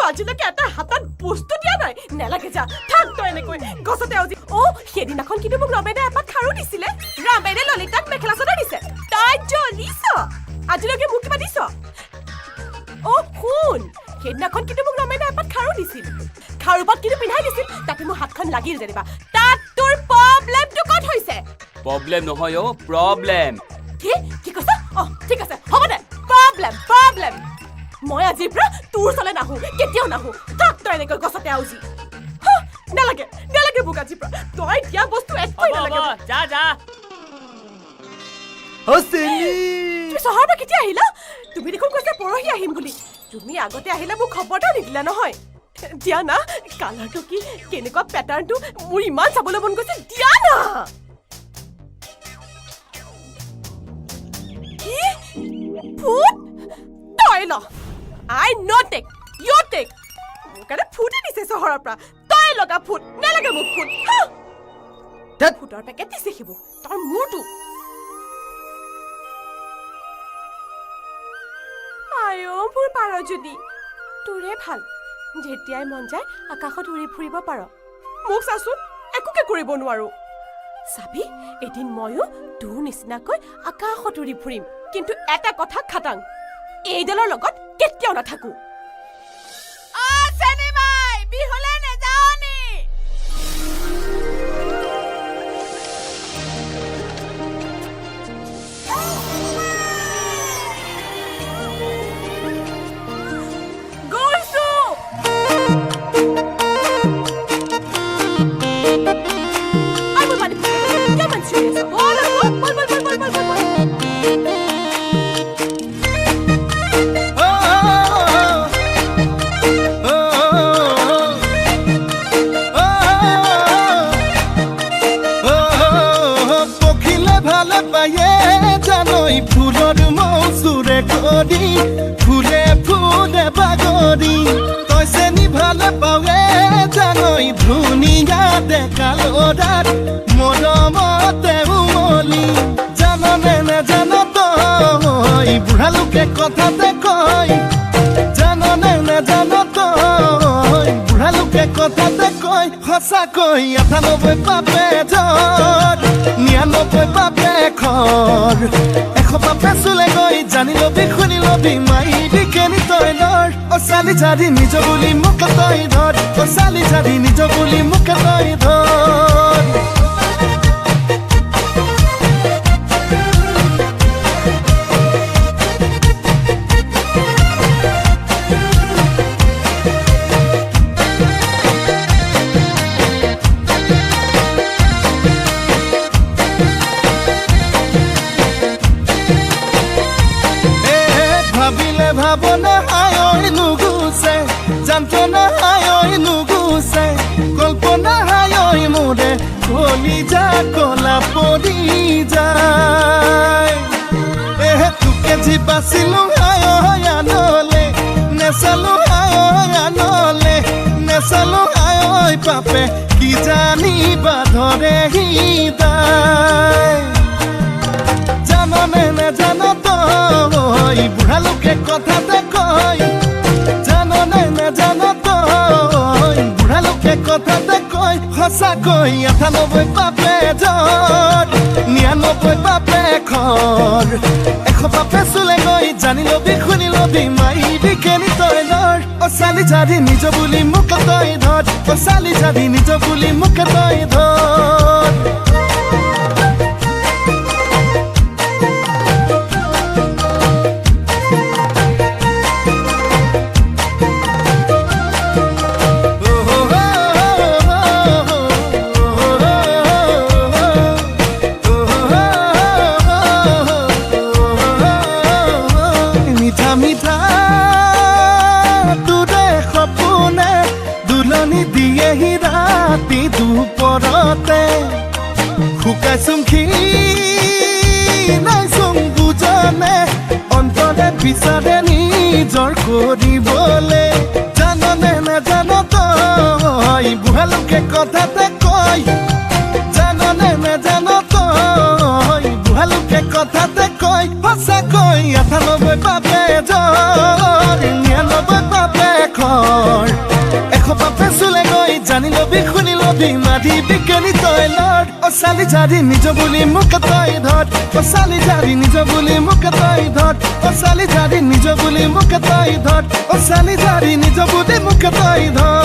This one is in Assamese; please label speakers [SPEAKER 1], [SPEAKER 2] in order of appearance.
[SPEAKER 1] আজিলৈকে এটা হাতত বস্তু দিয়া নাই। নেলাগে, যা, থাক তই এনেকৈ গছতে আউজি। অ', সেইদিনাখন কিন্তু মোক ৰমেনে এপাত খাৰু দিছিলে। ৰমেনে ললিতাক মেখেলা চাদৰ দিছে। তই জ্বলিছ, আজিলৈকে মোক কিবা দিছ? অ' শুন, সেইদিনাখন কিন্তু মোক ৰমেনে এপাত খাৰু দিছিল। খাৰু পাত কিন্তু পিন্ধাই দিছিল, তাতে মোৰ হাতখন লাগিল যেনিবা। তাত তোৰ প্ৰব্লেমটো ক'ত হৈছে?
[SPEAKER 2] প্ৰব্লেম নহয় অ', প্ৰব্লেম।
[SPEAKER 1] কি কি কৈছ? অ' ঠিক আছে, হ'ব দে। Problem, problem. মই আজিৰ পৰা তোৰ ওচৰলৈ নাহো, কেতিয়াও নাহো। থাক তই এনেকৈ গছতে আউজি। হাহ, নালাগে, নালাগে মোক আজিৰ পৰা তই দিয়া বস্তু একোৱেই
[SPEAKER 2] হ'ব।
[SPEAKER 1] নালাগে
[SPEAKER 2] হ'ব।
[SPEAKER 1] মোক।
[SPEAKER 2] যা যা।
[SPEAKER 3] অ চেনি।
[SPEAKER 1] তুমি চহৰৰ পৰা কেতিয়া আহিলা? তুমি দেখোন কৈছা পৰহি আহিম বুলি। তুমি আগতে আহিলে মোক খবৰ এটাও নিদিলা নহয়। দিয়া না, কালাৰটো কি, কেনেকুৱা পেটাৰ্ণটো, মোৰ ইমান চাবলৈ মন গৈছে, দিয়া না। কি ফুট? তই ল। I no take, you take. মোৰ কাৰণে ফুটে দিছে চহৰৰ পৰা। তই লগা ফুট, নালাগে মোক ফুট। হা!
[SPEAKER 3] ধেত।
[SPEAKER 1] ফুটৰ পেকেট দিছে সেইবোৰ তোৰ মূৰটো। আই অ' মোৰ পাৰজনী, তোৰে ভাল, যেতিয়াই মন যায় আকাশত উৰি ফুৰিব পাৰ। মোক চাচোন, একোকে কৰিব নোৱাৰো। চাবি, এদিন ময়ো তোৰ নিচিনাকৈ আকাশত উৰি ফুৰিম। কিন্তু এটা কথা খাটাং, এইডালৰ লগত কেতিয়াও নাথাকো। গৈছো। I, মোৰ পানী কিয় ইমান চিঞৰি আছ? বল আকৌ, বল বল বল বল বল বল বল।
[SPEAKER 3] অ, অ, অ, অ, পখিলে ভালে পায়ে জানৈ ফুলৰ মৌচুৰে কৰি ফুলে ফুলে বাগৰি। তই চেনি ভালে পাৱে জানৈ ধুনীয়া ডেকা ল'ৰাৰ মৰমতে উমলি। জাননে নেজান তই, বুঢ়া লোকে কথাতে কয়। জাননে নেজান তই, বুঢ়া লোকে কথাতে কয়। সঁচাকৈ 98 পাপে জ্বৰ, 99 পাপে খৰ, 100 পাপে চুলে গৈ। জানি লবি, শুনি লবি, মাইৰি কেনি তই ধৰ। অ চালি ঝাৰি নিজ বুলি মোক তই ধৰ। অ চালি ঝাৰি নিজ বুলি মোক তই ধৰ। এ ভাবিলে ভাৱনা হায় নুগুচে, যন্ত্ৰণা হায় নুগুচে, কল্পনা হায় মোৰে কলিজা কলা পৰি যায়। এ তোকে যি বাচিলো হায় আনলে নেচালো, হায় আনলে নেচালো। হায় পাপে কি জানিবা ধৰে হৃদয়। জাননে নেজান তই, বুঢ়া লোকে কথাতে কয়। জাননে নেজান তই, বুঢ়া লোকে কথাতে কয়। সঁচাকৈ 98 পাপে জ্বৰ, 99 পাপে খৰ, 100 পাপে চুলে গৈ। জানি লবি, শুনি লবি, মাইৰি কেনি তই ধৰ। অ চালি ঝাৰি নিজ বুলি মোক তই ধৰ। অ চালি ঝাৰি নিজ বুলি মোক তই ধৰ। মিঠা মিঠা তোৰে সপোনে দুলনি দিয়েহি ৰাতি দুপৰতে। শুকাইছোং নাইচোং বুজনে, অন্তৰে বিচাৰে নিজৰ কৰিবলে। জাননে নাজান তই, বুঢ়া লোকে কথাতে কয়। জাননে নাজান তই, বুঢ়া লোকে কথাতে কয়। সঁচাকৈ 98 পাপে জ্বৰ, 99 পাপে খৰ। যাবি মাৰিবি কেনি তই লৰ। অ চালি জাৰি নিজ বুলি মোক তই ধৰ, অ চালি জাৰি নিজ বুলি মোক তই ধৰ, অ চালি জাৰি নিজ বুলি মোক তই ধৰ, অ চালি জাৰি নিজ বুলি মোক তই ধৰ।